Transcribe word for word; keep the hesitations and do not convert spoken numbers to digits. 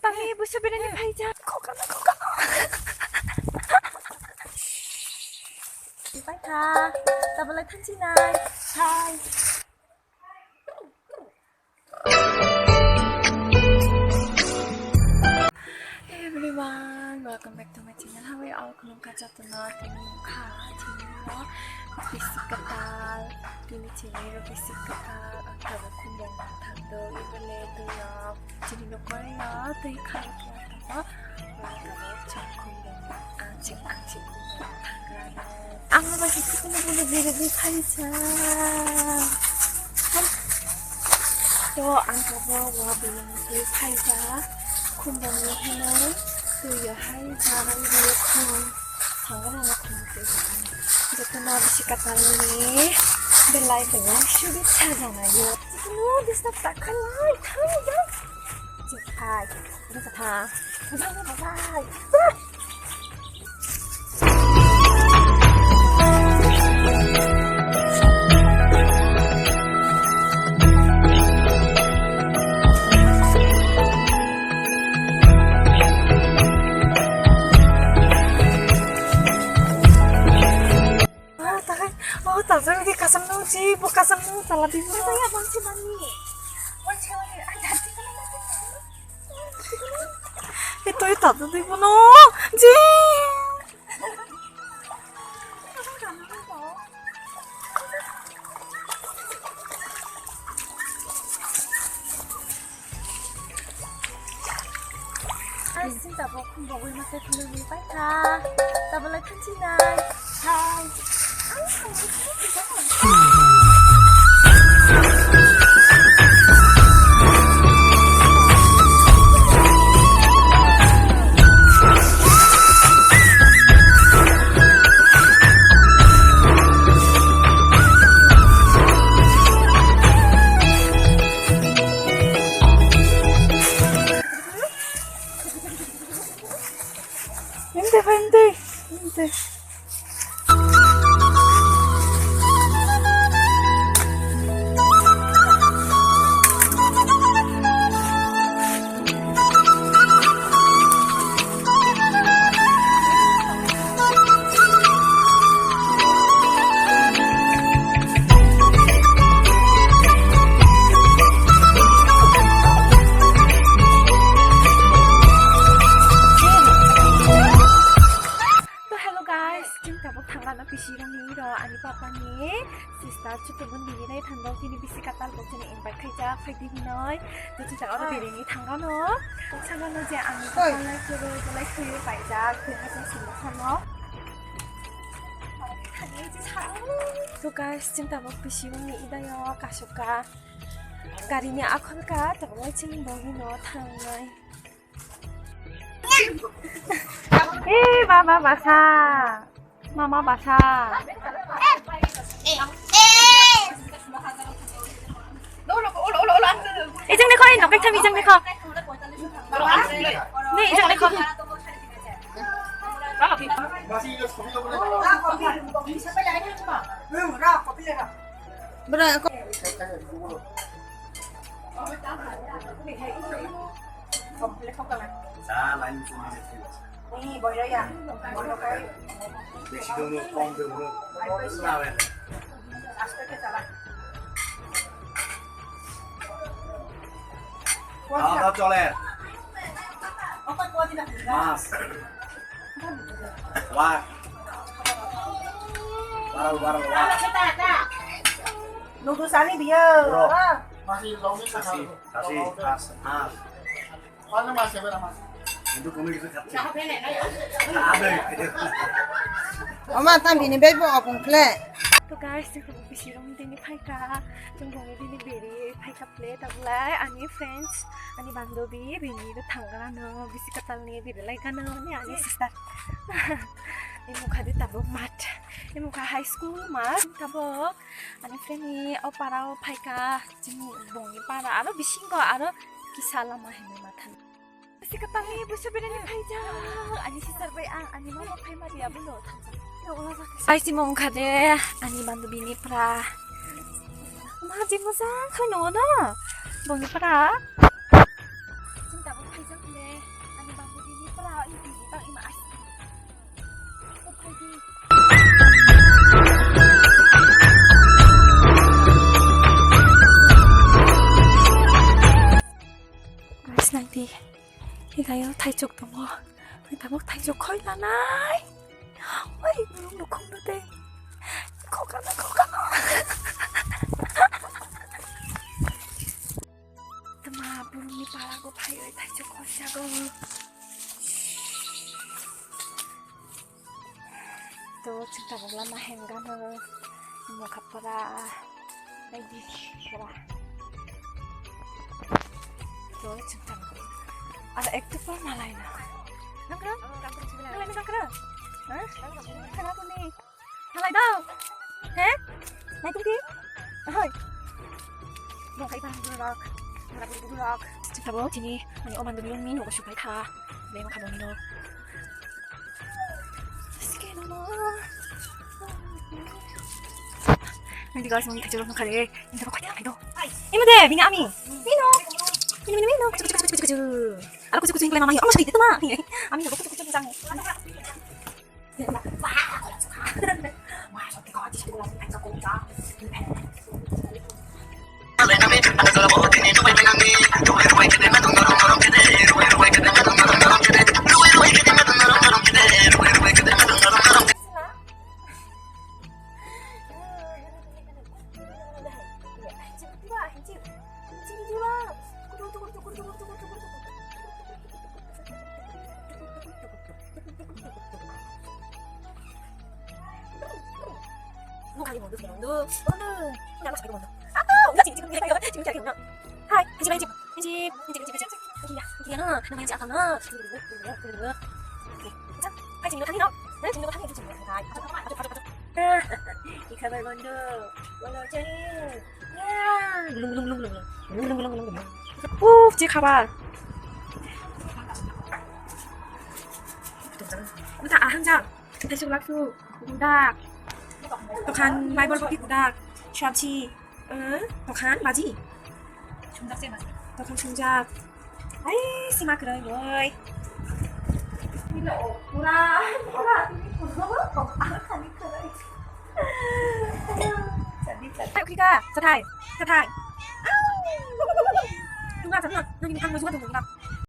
Tangwi busu berani phaijak. Khokano, khokano. Paikha, tabole thansinai. Hai. Hey everyone, welcome back to my channel. How are you all? Khulumkha jotono, tini wngkha chini no bisi kwtal, tini chini no bisi kwtal, ang tabuk khumbung thangdo, ibole twi no chini no korayo twi kharwi khe tongo, ang tabuk chini khumbung, ang chini, ang chini khumbung thangrano. Ang no bai khe chini bole bere bui khaisa. To ang tabuk wa bini twi khaisa, khumbung no hinwi twi yo hai jaga ni khum. Thangna na thang twi. Jotono bisi kwtal ni belai belai suri sajana yo. Jotono disturb ta khalai thang ya. Jephai. Bye bye. Oh, takai. Oh, takai di kasam nung ji, bo kasam nung tala di. Takai ya bang si mani. Ito ito di bono. Ji. Ai, sing tabuk, bogwi mate thulwi paikha. Tabulai thansinai. Hai. Vente, vente, vente. To hello guys, chwng tabuk thangla no pisi rang ni ro ani papa ni sister chutu bun dini nai thang dok tini bisi katal bok chini invite khaijak phai di hinoi. To chwng tabuk oro bere ni thang no. Sana no je ani papa lai churu lai churu paijak tini hajar sini sano. To guys, chwng tabuk pisi rang ni ida yo kasoka. Gari ni akhol ka tabuk lai chwng bogwi no thangnai. Eh, mama basa. Mama basa. Ejang ni kho, nok ekta ejang ni kho. Ni ejang ni kho. Bro, ako. খাওয়া দাওয়া চলে। মাছ। Wah. Barang, barang, wah. Noodles ani biya. Bro. Kasi, kasi, as, as. Itu kami bisa kati. Ada. Oma, tam bini bebo opung kle. To guys, chwng bisi rong dini phaika. Chwng bini beri phaika plate ablai. Ani friends, ani bandobi, bini ro thangrano, bisi katal ni biri lai gano, ni ani sister. Imo khadi tabuk mat. Imo kha high school mat. Tabuk ani friend ni opara o phaika. Chini bongni para aro bisingo aro kisa lama hini mathan. Sika tangi busu bini ni phaijak. Ani sister bai ang ani mama phai ma dia bulo thangjak. Ai si mong khade ani bandu bini pra. Ma ji mojang khai no na. Bongni pra. Jang le, ani bangwidi ni pala ini ini bang ima asli. Upai di. Guys, naidi. Hilayo thaichuk tongo. Tabuk thaichuk khoi lanai. Oi, burung nukhung no de. Khokano, khokano. Tma burung ni pala go phai oi thaichuk khoi jago. To chwng tabuk lama hemgano mokha pora baidi pora. To chwng tabuk. Ada ek tu pora malai na. Nang kro? Nang lai nang kro? Ha? Kana kuni? Malai do. He? Nai tungki? Ahoi. Bo kai bang burok. Mara buru burok. Chwng tabuk chini ani oman dumi rong ni nogo supai kha. Beng kha bong no. Nang di guys, mung thaichuk rok nukha re. Ini rok kaya do. Ini de, bini ami. Mino. Mino, mino, mino. Kuchu, kuchu, kuchu, kuchu, kuchu. Ala kuchu, kuchu, kuchu, mama. Ama sakit itu mah. Ami rok kuchu, kuchu, kuchu. Hai, hijib, hijib, hijib, hijib, hijib, hijib, hijib, hijib, Hai, chini thani no. Hai, chini thani, chini thani. Hai, hai, hai, hai, hai. Ki khabar, bondhu? Bolo, chai. Ya, lung, lung, lung, lung, lung. Lung, lung, lung, lung, lung. Uf, je khabar. Uta ahang jang. Thaichuk laksu. Kudak. Tokhan, Bible bagi kudak. Sabji. Eh, tokhan baji. Sungjak se baji. Tokhan sungjak. Ai, sima kwrwi boi. Pura, pura, tini pura, tokhan khani kwrwi. Chadi, chadi. Ai, ukhika, chathai, chathai. Au. Tungma, tungma, nini hang mo juga tungma.